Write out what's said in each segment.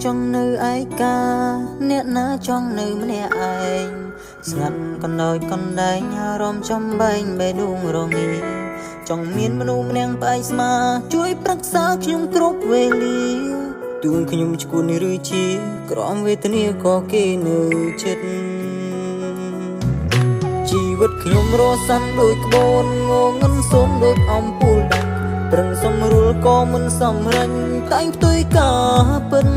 ចង់នៅឯកាអ្នកណាចង់នៅម្នាក់ឯងស្ងាត់កណ្ដោយកណ្ដែងអារម្មណ៍ចំបែងបេះដូងរងាចង់មានមនុស្សម្នាក់ផ្អែកស្មាជួយប្រឹក្សាខ្ញុំគ្រប់វេលាទូនខ្ញុំឈួនឬជាក្រមវេទនាក៏គេនៅចិត្តជីវិតខ្ញុំរសាន់ដូចក្បូនងងឹនសូនដូចអំពូលដាច់ប្រឹងសម្រួលក៏មិនសម្រេចតែងផ្ទុយការពិន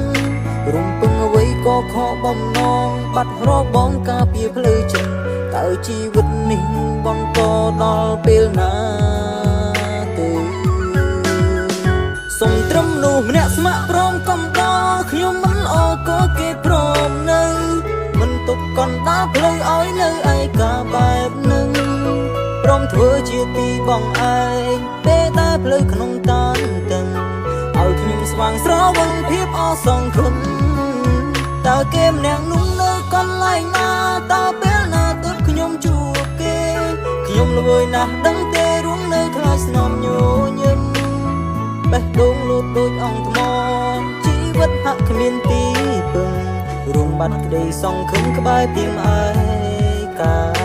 រំពឹងអ្វីក៏ខកបំណងបាត់របងការពារផ្លូវចិត្តតើជីវិតនេះបន្តដល់ពេលណាទៅសុំត្រឹមនោះម្នាក់ស្ម័គ្រព្រមកំដរខ្ញុំមិនល្អក៏គេព្រមនៅមិនទុកកណ្ដាលផ្លូវឲ្យនៅឯកាបែបនឹងព្រមធ្វើជាទីបងឯងពេលតែផ្លូវក្នុងតានតឹងឲ្យខ្ញុំស្វាងស្រវឹងភាពអសង្ឃឹមតើគេម្នាក់នោះនៅកន្លែងណាតើពេលណាទើបខ្ញុំជួបគេខ្ញុំល្វើយណាស់ដឹងទេរួងនៅខ្លាចស្នំញញឹមបេះដូងលូតដូចអង្គថ្មជីវិតហាក់គ្មានទីពឹងរួមបាត់ក្តីសង្ឃឹមក្បែរពីមឯកា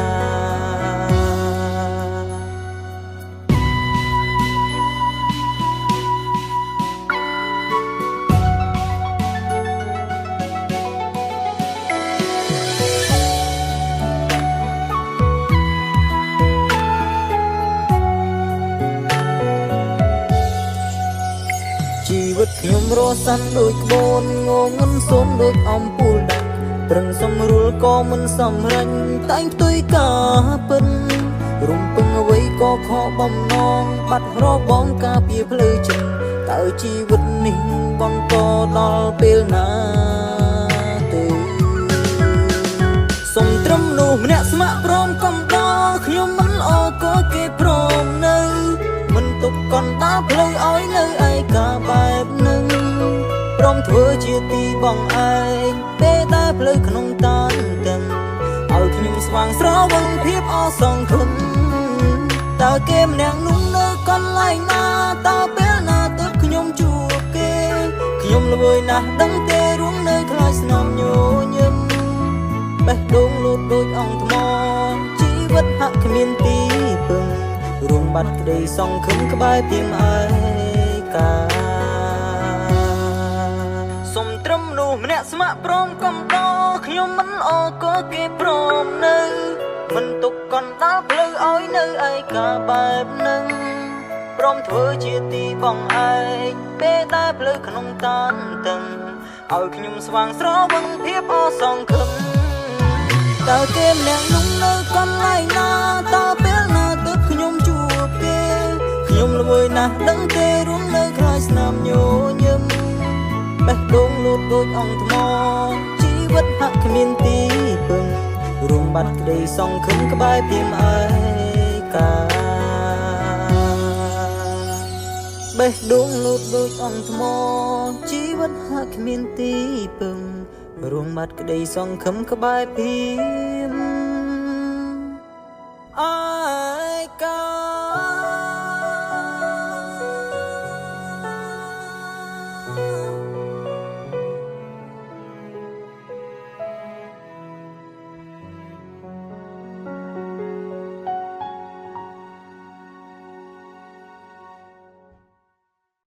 ជីវិតខ្ញុំរសាន់ដូចក្បូនងងឹនសូនដូចអំពូលដាច់ប្រឹងសម្រួលក៏មិនសម្រេចតែងផ្ទុយការពិនរំពឹងអ្វីក៏ខកបំណងបាត់របងការពារផ្លូវចិត្តតើជីវិតនេះបន្តដល់ពេលណាទៅសុំត្រឹមនោះម្នាក់ស្ម័គ្រព្រមកំដរខ្ញុំមិនល្អក៏គេព្រមនៅមិនទុកកណ្ដាលផ្លូវឲ្យនៅឯកាបែបនឹងព្រមធ្វើជាទីបងឯងពេលតែផ្លូវក្នុងតានតឹងឲ្យខ្ញុំស្វាងស្រវឹងភាពអសង្ឃឹមតើគេម្នាក់នោះនៅកន្លែងណាតើពេលណាទើបខ្ញុំជួបគេខ្ញុំល្វើយណាស់ដឹងទេរួងនៅខ្លាចស្នំញញឹមបេះដូងលូតដូចអង្គថ្មជីវិតហាក់គ្មានទីពឹងរួមបាត់ក្តីសង្ឃឹមក្បែរពីមឯកាសុំត្រឹមនោះម្នាក់ស្ម័គ្រព្រមកំដរខ្ញុំមិនល្អក៏គេព្រមនៅមិនទុកកណ្ដាលផ្លូវឲ្យនៅឯកាបែបនឹងព្រមធ្វើជាទីបងឯងពេលតែផ្លូវក្នុងតានតឹងឲ្យខ្ញុំស្វាងស្រវឹងភាពអសង្ឃឹមតើគេម្នាក់នោះនៅកន្លែងណាតើពេលណាទើបខ្ញុំជួបគេខ្ញុំល្វើយណាស់ដឹងទេរួមនៅខ្លាចស្នាមញញឹមបេះដូងលូតដូចអង្គថ្មជីវិតហាក់គ្មានទីពឹងរួមបាត់ក្តីសង្ឃឹមក្បែរពីមឯកាបេះដូងលូតដូចអង្គថ្មជីវិតហាក់គ្មានទីពឹងរួមបាត់ក្តីសង្ឃឹមក្បែរពីម